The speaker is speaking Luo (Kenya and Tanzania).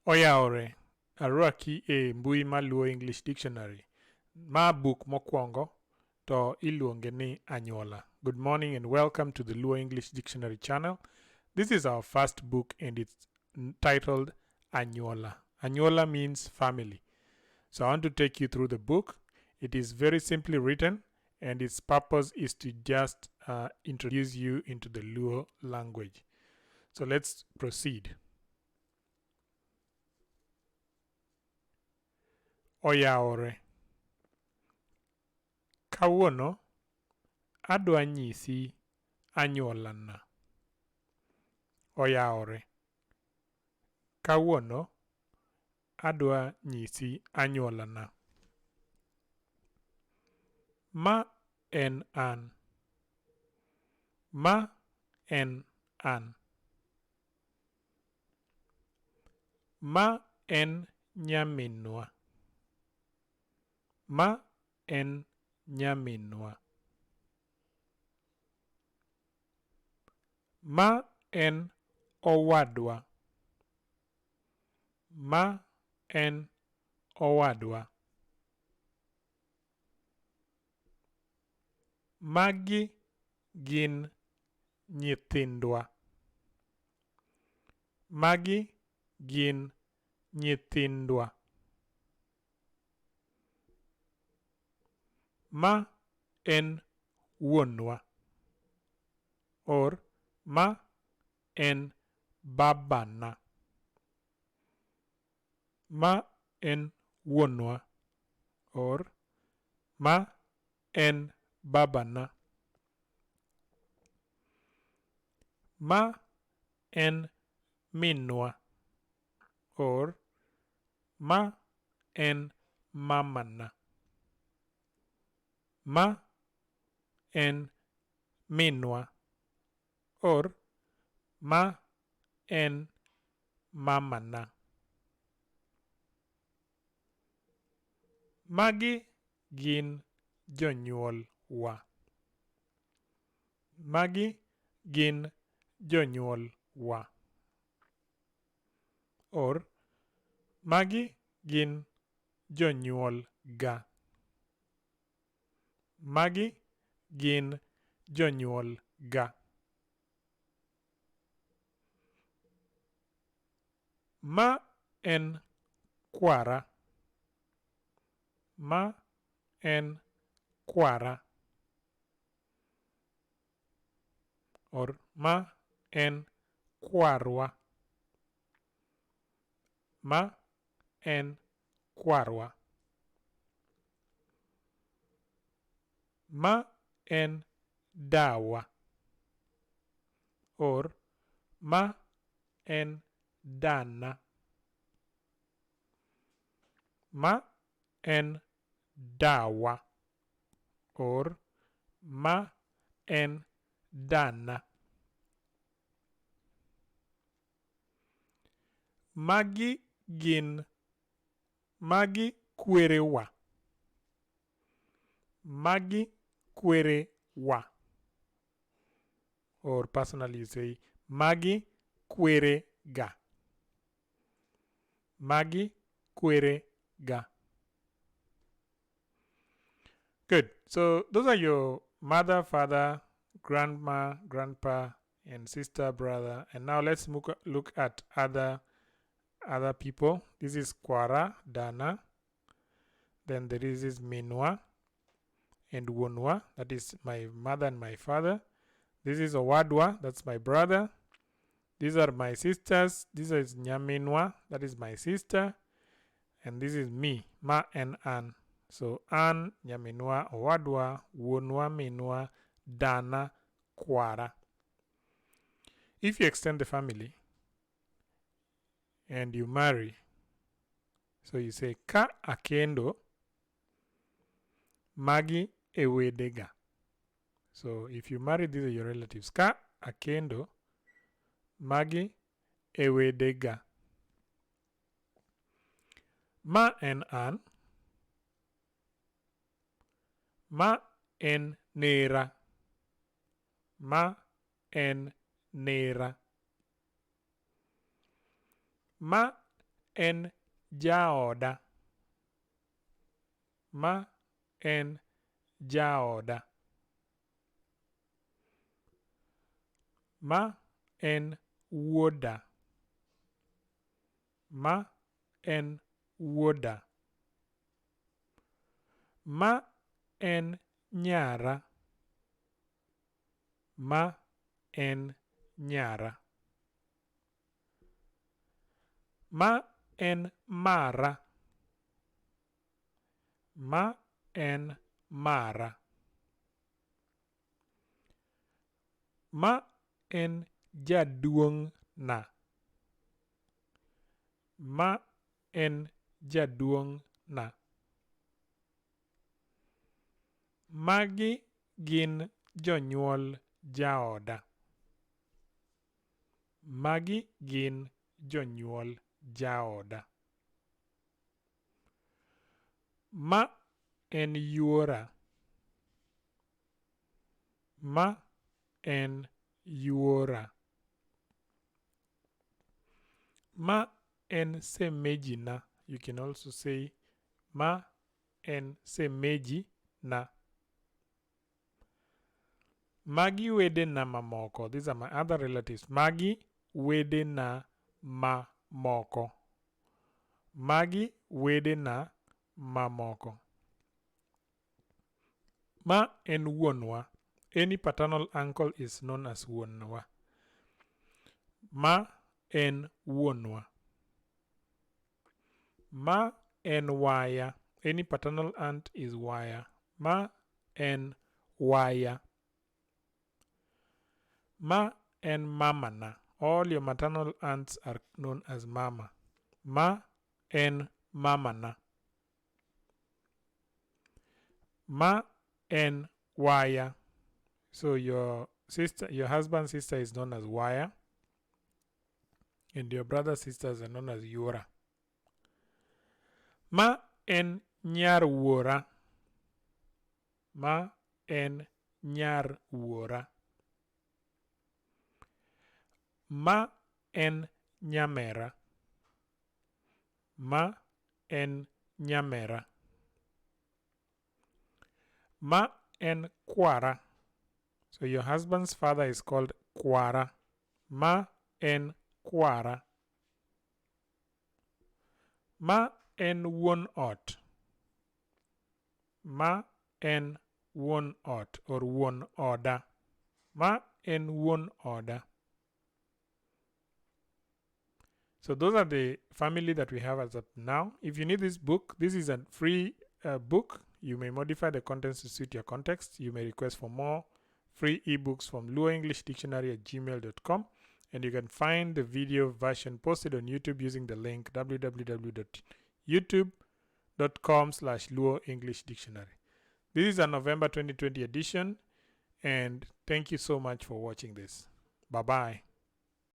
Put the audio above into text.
Oyawore, arwaki e mbui mar Luo English Dictionary. Ma buk mokwongo to iluonge ni Anyuola. Good morning and welcome to the Luo English Dictionary channel. This is our first book and it's titled Anyuola. Anyuola means family. So I want to take you through the book. It is very simply written and its purpose is to just introduce you into the Luo language. So let's proceed. Oyawore. Kawuono adwa nyisi anyuolana. Oyawore. Kawuono adwa nyisi anyuolana. Ma en an. Ma en an. Ma en nyaminwa. Ma en nyaminwa. Ma en owadwa. Ma en owadwa. Magi gin nyithindwa. Magi gin nyithindwa. Ma en wuonwa. Or ma en babana. Ma en wuonwa. Or ma en babana. Ma en minwa. Or ma en mamana. Ma en minwa. Or ma en mamana. Magi gin jonyuol wa. Magi gin jonyuol wa. Or magi gin jonyuol ga. Magi gin jonyuol ga. Ma en kwara. Ma en kwara. Or ma en kwarwa. Ma en kwarwa. Ma en dawa. Or ma en dana. Ma en dawa. Or ma en dana. Magi gin magi kwerewa. Magi kwerewa. Or personally you say magi kwere ga. Magi kwere ga. Good. So those are your mother, father, grandma, grandpa, and sister, brother. And now let's look at other people. This is Kwara, Dana. Then there is this Minwa and Wonwa. That is my mother and my father. This is Owadwa. That's my brother. These are my sisters. This is Nyaminwa. That is my sister. And this is me, Ma and An. So An, Nyaminwa, Owadwa, Wonwa, Minwa, Dana, Kwara. If you extend the family and you marry, so you say ka akendo, magi e wedega. So if you marry, these are your relatives. Ka akendo, magi e wedega. Ma en an. Ma en nera. Ma en nera. Ma en jaoda. Ma en jaoda. Ma en wuoda. Ma en wuoda. Ma en nyara. Ma en nyara. Ma en mara. Ma en mara. Ma en jaduong' na. Ma en jaduong' na. Magi gin jonyuol jaoda. Magi gin jonyuol jaoda. Ma en yuora. Ma en yuora. Ma en shemeji na. You can also say ma en shemeji na. Magi wedena mamoko. These are my other relatives. Magi wedena mamoko. Magi wedena mamoko. Ma en wuonwa. Any paternal uncle is known as wuonwa. Ma en wuonwa. Ma en waya. Any paternal aunt is waya. Ma en waya. Ma en mamana. All your maternal aunts are known as mama. Ma en mamana. Ma en waya. So your sister, your husband's sister is known as waya, and your brother's sisters are known as yura. Ma en nyar wuora. Ma en nyar wuora. Ma en nyamera. Ma en nyamera. Ma en kwara. So your husband's father is called kwara. Ma en kwara. Ma en wuon ot. Ma en wuon ot or wuon oda. Ma en wuon oda. So those are the family that we have as of now. If you need this book, this is a free book. You may modify the contents to suit your context. You may request for more free ebooks from luoenglishdictionary@gmail.com. And you can find the video version posted on YouTube using the link www.youtube.com/luoenglishdictionary. This is a November 2020 edition, and thank you so much for watching this. Bye-bye.